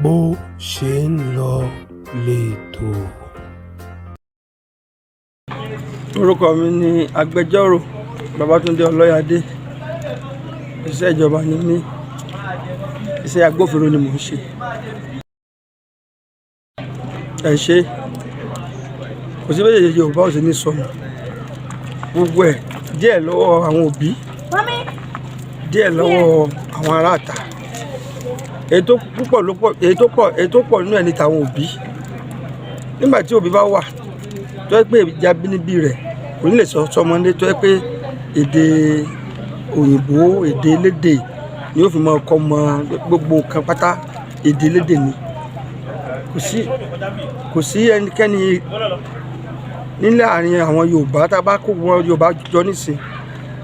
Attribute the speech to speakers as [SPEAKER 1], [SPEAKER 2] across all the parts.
[SPEAKER 1] Bó ṣe ń lọ lẹ́tọ̀.
[SPEAKER 2] Orúkọ mi ni Agbẹjọ́rò Babátúndé Ọlọ́yàdé. Iṣẹ́ ìjọba ni mí, iṣẹ́ agbófinró ni mò ń ṣe. Ẹ ṣé, kò sí bí èdè Yorùbá ò ṣe ní sọnù. Gbogbo ẹ̀, díẹ̀ lọ́wọ́ àwọn òbí, díẹ̀ lọ́wọ́ àwọn aráàta. Èyí tó púpọ̀ ló pọ̀, èyí tó pọ̀ nínú ẹ̀ ní tàwọn òbí. Nígbà tí òbí bá wà tó jẹ́ pé èdè abínibí rẹ̀ kò ní lè sọ sọmọdé, tó jẹ́ pé èdè òyìnbó, èdè elédè ni ó fi máa kọ́ ọmọ, gbogbo nǹkan pátá èdè elédè ni. Kò sí ẹnikẹ́ni ní àárín àwọn Yorùbá. Tá a bá kó wọn Yorùbá jọ nísìn,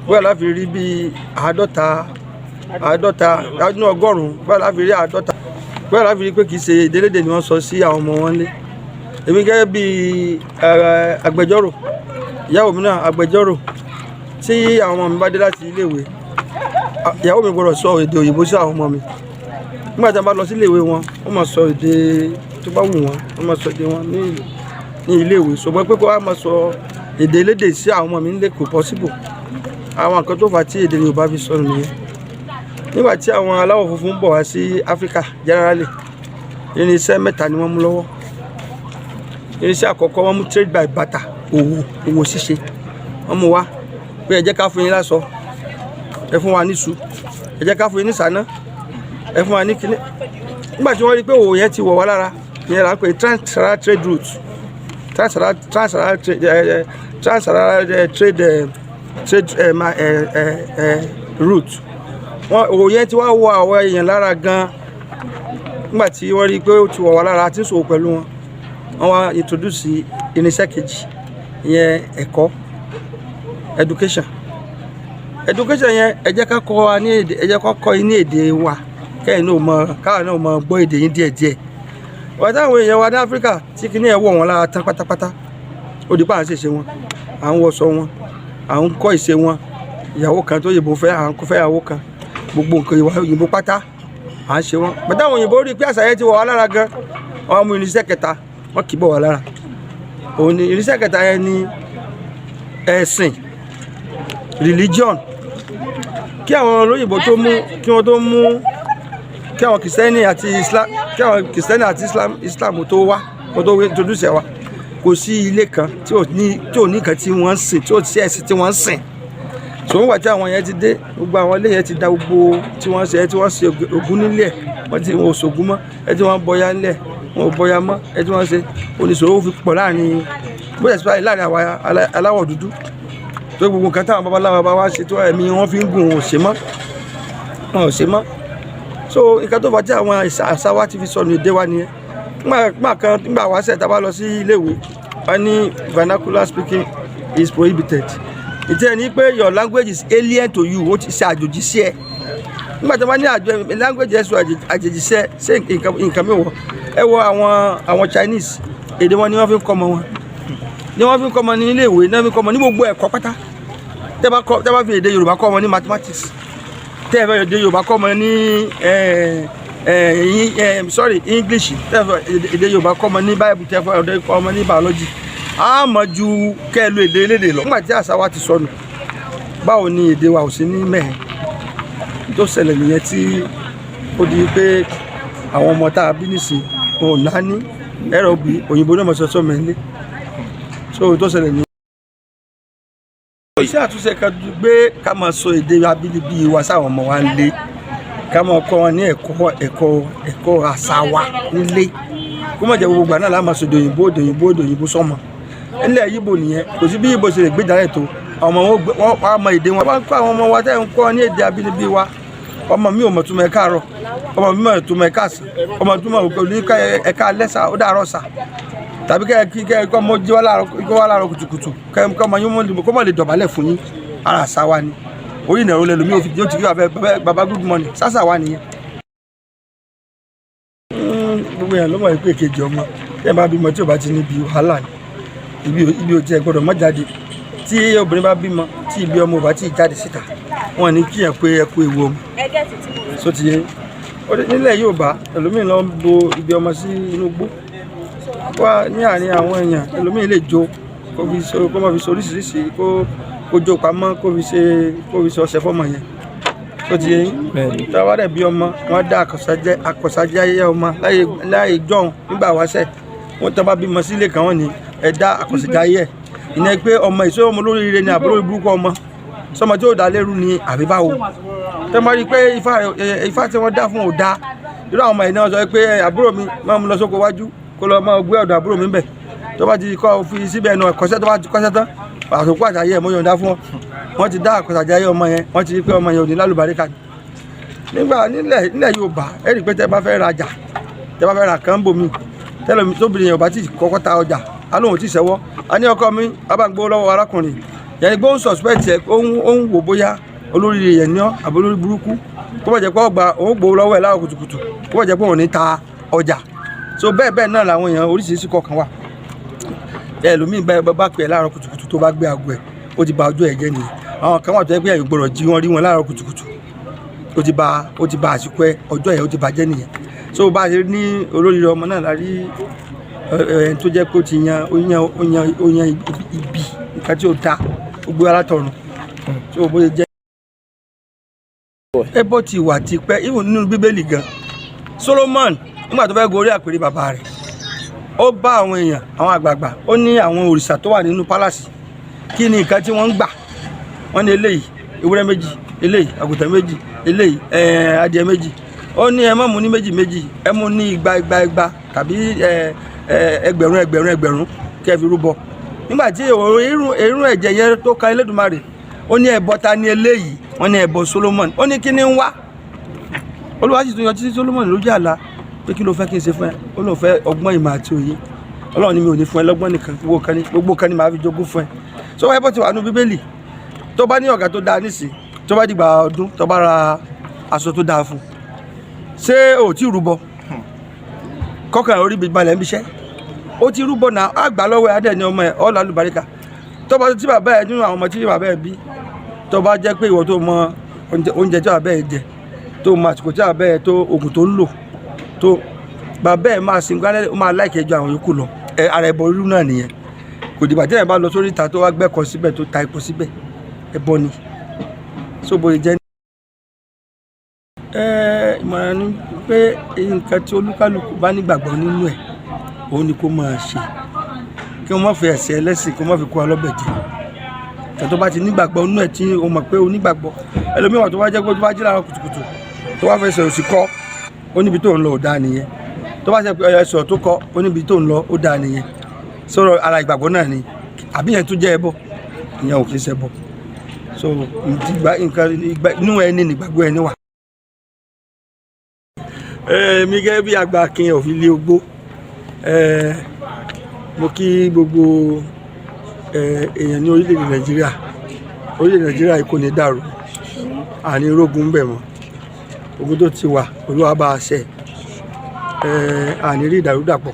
[SPEAKER 2] bóyá la fi rí bí 50, 50 nínú 100, bóyá la fi rí 50, bóyá la fi rí pé kì í ṣe èdè elédè ni wọ́n sọ sí àwọn ọmọ wọn lé. Èmi gẹ́gẹ́ bí agbẹjọ́rò, ìyàwó mi náà agbẹjọ́rò, tí àwọn ọmọ mi bá dé láti ilé ìwé, ìyàwó mi gbọ́dọ̀ sọ èdè òyìnbó sí àwọn ọmọ mi. Nígbà tí wọ́n bá lọ sí ilé ìwé wọn, wọ́n máa sọ èdè tó bá wù wọ́n, wọ́n máa sọ èdè wọn ní ilé ìwé. Ṣùgbọ́n pé kó wá máa sọ èdè elédè sí àwọn ọmọ mi nílé, kò possible. Àwọn nǹkan tó fà á tí èdè Yorùbá fi sọnù nìyẹn. Nígbà tí àwọn aláwọ̀ funfun ń bọ̀ wá sí Áfríkà generally, irinṣẹ́ mẹ́ta ni wọ́n mú lọ́wọ́. Irinṣẹ́ àkọ́kọ́, wọ́n mú trade by barter, òwò ṣíṣe. Wọ́n mú wá pé ẹ jẹ́ ká fún yín láṣọ, ẹ fún wa níṣu, ẹ jẹ́ ká fún yín ní ìsáná, ẹ fún wa ní kíní. Nígbà tí wọ́n rí pé òwò yẹn ti wọ̀ wá lára, ìyẹn là ń pè trans-Sahara trade route, trans-Sahara trade route. Wọ́n òwò yẹn ti wá wọ àwọn èèyàn lára gan. Nígbà tí wọ́n rí i pé ó ti wọ̀ wá lára àti ń ṣòwò pẹ̀lú wọn, wọ́n wá introduce irinṣẹ́ kejì, ìyẹn ẹ̀kọ́, education. Education yẹn, ẹ jẹ́ ká kọ́ wa ní èdè, ẹ jẹ́ ká kọ́ yín ní èdè wa, kẹ́yìn náà mọ, káwa náà mọ gbọ́ èdè yín díẹ̀díẹ̀. Wọ́n táwọn èèyàn wa ní Áfíríkà tí kìíní ẹ̀ wọ̀ wọ́n lára tán pátápátá, ó di pa à ń ṣèṣe wọn, à ń wọṣọ wọn, à ń kọ́ ìṣe wọn. Ìyàwó kan tó yìnbó fẹ́, à ń fẹ́ ìyàwó kan, gbogbo nǹkan ìwà òyìnbó pátá à ń ṣe wọn. Pẹ̀tẹ́ àwọn òyìnbó rí i pé àṣà yẹn ti wọ̀ wá lára gan, wọ́n mú irinṣẹ́ kẹta, wọ́n kì í bọ̀ wá lára. Òun ni irinṣẹ́ kẹta yẹn ní ẹ̀sìn, religion. Kí àwọn olóyìnbó tó mú, kí wọ́n tó mú, kí àwọn kìrìsìtẹ́nì àti Islam, kí àwọn kìrìsìtẹ́nì àti Islam tó wá, kó tó introduce ẹ̀ wá, kò sí ilé kan tí ò ní nǹkan tí wọ́n ń sìn, tí ò sí ẹ̀sìn tí wọ́n ń sìn. So wọ́n wà tí àwọn yẹn ti dé, gbogbo àwọn ilé yẹn ti da gbogbo tí wọ́n ṣe, tí wọ́n ṣe Ògún nílé ẹ̀, wọ́n ti wọn ò ṣògùn mọ́ ẹ, tí wọ́n bọya nílẹ̀, wọn ò bọya mọ́ ẹ, tí wọ́n ṣe oníṣòwò fi pọ̀ láàrin, bóyá ìsúná láàrin àwa aláwọ̀ dúdú tó gbogbo nǹkan táwọn babaláwa bá wá ṣe tó ẹ̀mí wọn fi ń gùn, wọn ò ṣe mọ́, wọn ò ṣe mọ́. So nǹkan tó fà tí àwọn àṣà wa ti fi sọnù, èdè wa nìyẹn. Nígbà kan, nígbà wáṣẹ̀, tá a bá lọ sí iléèwé, wọ́n ní vernacular speaking is prohibited. Ìtẹ́ ni pé your language is alien to you, ó ti ṣe àjòjì sí ẹ. Nígbà tí wọ́n bá ní àjọ language ẹ̀ sọ àjèjì sí ẹ, ṣé nǹkan mi wọ̀ ẹ wọ àwọn Chinese, èdè wọn ni wọ́n fi ń kọ́ ọmọ wọn, ni wọ́n fi ń kọ́ ọmọ ní ilé ìwé, ní wọ́n fi ń kọ́ ọmọ ní gbogbo ẹ̀kọ́ pátá. Tẹ́ bá fi èdè Yorùbá kọ́ ọmọ ní mathematics, tẹ́ bá fi èdè Yorùbá kọ́ ọmọ ní ẹ sorry, English, tẹ́ bá fi èdè Yorùbá kọ́ ọmọ ní Bible, tẹ́ bá fi èdè kọ́ ọmọ ní biology, á mọ̀ ju kẹ́ ẹ lo èdè elédè lọ. Nígbà tí àṣà wa ti sọnù, báwo ni èdè wa ò sí ní mẹ́ẹ̀? Tó ṣẹlẹ̀ nìyẹn, tí ó di pé àwọn ọmọ tá a bí nísìn wọn ò náání ẹ̀rọ bí òyìnbó náà mọ̀ sọ́sọ́ mẹ́lẹ́. So tó ṣẹlẹ̀ nìyẹn. Iṣẹ́ àtúnṣe kan gbé ká máa sọ èdè abínibí wa sáwọn ọmọ wa nílé, ká máa kọ́ wọn ní ẹ̀kọ́ àṣà wa nílé, kó má jẹ́ gbogbo ìgbà náà la máa sọ èdè òyìnbó, èdè òyìnbó, èdè òyìnbó sọ́mọ. Nílẹ̀ Yíbò nìyẹn. Kò sí bí Yíbò ṣe lè gbé ìdálẹ̀ tó, àwọn ọmọ wọn wọ́n á mọ èdè wọn. Wọ́n kọ́ àwọn ọmọ wa tẹ́ ń kọ́ ní èdè abínibí wa. Ọmọ mi ò mọ̀ túmọ̀ ẹ káàárọ̀, ọmọ mi mọ̀ túmọ̀ ẹ káàsán, ọmọ túmọ̀ ní ẹ káalẹ́ sà, ó dàárọ̀ sà, tàbí kẹ́ kí kẹ́ kọ́ ọmọ jí wá láàárọ̀, kọ́ wá láàárọ̀ kùtùkùtù, kẹ́ kọ́ ọmọ yín kó mọ̀ lè dọ̀bálẹ̀ fún yín. Ara àṣà wa ni. Orí ìnáwó lẹ́nu mi ò fi yóò ti kí wà fẹ́ bàbá, good morning, sásà wa nìyẹn. Gbogbo èèyàn ló mọ̀ pé èkejì ọmọ tí ẹ bá bímọ tí ò bá ti níbi wàhálà ni ibi ò tiẹ̀ gbọ́dọ̀ má jáde. Tí obìnrin bá bímọ, tí ibi ọmọ ò bá tí ì jáde síta, wọn ní kíyàn pé ẹ kú ewu ọmọ. So ti yé. Nílẹ̀ Yorùbá, ẹlòmíì lọ ń bo ibi ọmọ sí inú igbó wá ní àárín àwọn èèyàn. Ẹlòmíì lè jó, kó fi so, kó má fi so oríṣiríṣi, kó jó pamọ́, kó fi ṣe ọṣẹ fọ́mọ yẹn tó ti yé yín.
[SPEAKER 3] Bẹ́ẹ̀ni.
[SPEAKER 2] Tí wọ́n bá dẹ̀ bí ọmọ, wọ́n dá àkọsàjẹ́ ọmọ láyé jọ̀hún. Nígbà wáṣẹ̀, wọ́n tó bá bímọ sílé kan, wọ́n ní ẹ dá àkọsàjẹ́ ẹ̀, ìyẹn pé ọmọ ìṣó, ọmọ olóríire ni àbúrò burúkú, ọmọ sọmọ tí yóò dá lérú ni àbí báwo. Tẹ́ máa rí i pé ifá ifá tí wọ́n dá fún ò dá, irú àwọn ọmọ yìí náà sọ pé, "Ẹ, àbúrò mi máa mú lọ sóko wájú, kó lọ máa gbé ọ̀dọ̀ àbúrò mi bẹ̀." Tó bá ti kọ́ fi síbẹ̀ ẹnu ẹ̀kọ́ṣẹ́, tó bá ti kọ́ṣẹ́ tán, àtòkù àtàyè ẹ̀ mọ́ yọ̀ǹda fún wọn. Wọ́n ti dá àkọsàjẹ́ ọmọ yẹn, wọ́n ti rí pé ọmọ yẹn ò ní lálùbáríkà ni. Nígbà nílẹ̀ Yorùbá, ẹ rí i pé tẹ́ bá fẹ́ rajà, tẹ́ bá fẹ́ ra kàn bò mí tẹ́lẹ̀ mi, tóbìnrin yẹn ò bá ti kọ́kọ́ ta ọjà, á lóun ti sẹ́wọ́, a ní ọkọ mi a bá ń gbowó lọ́wọ́ arákùnrin yẹn ni pé ó ń suspect ẹ, ó ń wò bóyá olórí yẹn ní ọ àbí olórí burúkú, kó bá jẹ́ pé ọgbà òun gbowó lọ́wọ́ ẹ̀ láwọn kùtùkùtù, kó bá jẹ́ pé òun ní ta ọjà. So bẹ́ẹ̀ bẹ́ẹ̀ náà làwọn èèyàn oríṣiríṣi kọ̀ọ̀kan wà. Ẹlòmíì bá bá pè é láàárọ̀ kùtùkùtù, tó bá gbé aago ẹ̀, ó ti ba ọjọ́ ẹ̀ jẹ́ nìyẹn. Àwọn kan wà tó yẹ pé ẹ̀yìn gbọ́dọ̀ jí wọn rí wọn láàárọ̀ kùtùkùtù, ó ti ba àsìkò ẹ, ọjọ́ ẹ̀ ó ti bàjẹ́ nìyẹn. So bá a ṣe ní olóríire ọmọ náà la rí ẹ tó jẹ́ pé ó ti yan ó yan ó yan ó yan ibi nǹkan tí ó da, ó gbé alátọ̀run. So bó ṣe jẹ́, ẹbọ ti wà tipẹ́. Even nínú Bíbélì gan, Solomon, nígbà tó fẹ́ gorí àpèrè bàbá rẹ̀, ó bá àwọn èèyàn, àwọn àgbààgbà, ó ní àwọn òrìṣà tó wà nínú palace, kí ni nǹkan tí wọ́n ń gbà? Wọ́n ní eléyìí ewúrẹ́ 2, eléyìí àgùntàn 2, eléyìí adìẹ 2. Ó ní ẹ má mú ní méjì méjì, ẹ mú ní igba igba igba tàbí ẹgbẹ̀rún ẹgbẹ̀rún ẹgbẹ̀rún kẹ́ ẹ fi rúbọ. Nígbà tí irun ẹ̀jẹ̀ yẹn tó kan Elédùmarè, ó ní ẹbọ ta ní eléyìí? Wọ́n ní ẹbọ Solomon. Ó ní kí ni ń wá? Olúwa sì tún yọ títí Solomon lójú àlá pé kí ló fẹ́ kí n ṣe fún ẹ? Ó lóun fẹ́ ọgbọ́n, ìmọ̀ àti òye. Ọlọ́run ní mi ò ní fún ẹ lọ́gbọ́n nìkan, gbogbo kan ní màá fi jogún fún ẹ. So ẹbọ ti wà nínú Bíbélì. Tó bá ní ọ̀gá tó dáa nísìn, tó bá dìgbà ọdún, tó bá ra aṣọ tó dáa fún, ṣé o ò tí ì rúbọ kọ́kàn orí mi balẹ̀ ń bíṣẹ́? Ó ti rúbọ náà, á gbà lọ́wọ́ ẹ̀, á dẹ̀ ní ọmọ ẹ̀ ọ́ lálùbáríkà. Tó bá tí bàbá ẹ̀ nínú àwọn ọmọ tí bàbá ẹ̀ bí, tó bá jẹ́ pé ìwọ tó mọ oúnjẹ tí bàbá ẹ̀ jẹ, tó mọ àsìkò tí bàbá ẹ̀ tó oògùn tó ń lò, tó bàbá ẹ̀ máa sin gbálẹ̀, ó máa láìkẹ́ ju àwọn yòókù lọ. Ẹ ara ẹbọ rírú náà nìyẹn. Kò dìgbà tí ẹ̀ bá lọ sórí ìta tó wá gbẹ́kọ̀ síbẹ̀, tó ta epo síbẹ̀, ẹbọ ni. So bó ṣe jẹ́. Ẹ ìmọ̀ràn ni pé nǹkan tí olúkálùkù bá nígbàgbọ́ nínú ẹ̀, òun ni kó máa ṣe. Kí wọ́n má fi ẹ̀sìn ẹlẹ́sìn, kí wọ́n má fi kó wa lọ́bẹ̀ jẹ. Kí tó bá ti nígbàgbọ́ nínú ẹ̀, tí o mọ̀ pé o nígbàgbọ́. Ẹlòmíràn tó bá jẹ́ pé tó bá jí láàárọ̀ kùtùkùtù, tó bá fẹsẹ̀ òsì kọ́, ó níbi tó ń lọ ò dáa nìyẹn. Tó bá ṣe pé ẹsẹ̀ tó kọ́, ó níbi tó ń lọ ó dáa nìyẹn. Sọ̀rọ̀ ara ìgbàgbọ́ náà ni, àbí yẹn tó jẹ́ ẹbọ? Ìyẹn ò kì í ṣẹbọ. So nǹkan inú ẹni nígbàgbọ́ ẹni wà. Mi gẹ́gẹ́ bí àgbà Akin of Ilé Ogbó, mo kí gbogbo èèyàn ní orílẹ̀-èdè Nàìjíríà. Orílẹ̀-èdè Nàìjíríà yìí kò ní dàrú, àní rógun ń bẹ̀ mọ́. Ogun tó ti wà, Olúwa bá a ṣe. Àní rí ìdàrúdàpọ̀,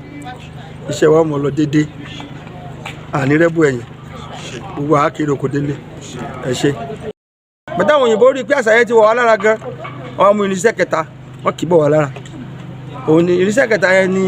[SPEAKER 2] iṣẹ́ wa mọ̀ lọ déédé, àní rẹ́bù ẹ̀yìn, gbogbo àákiri oko délé. Ẹ ṣe. Bàtà àwọn òyìnbó rí i pé àṣà yẹn ti wọ̀ wá lára gan, wọ́n mú irinṣẹ́ kẹta, wọ́n kì í bọ̀ wá lára. Òun ni irinṣẹ́ kẹta yẹn ni.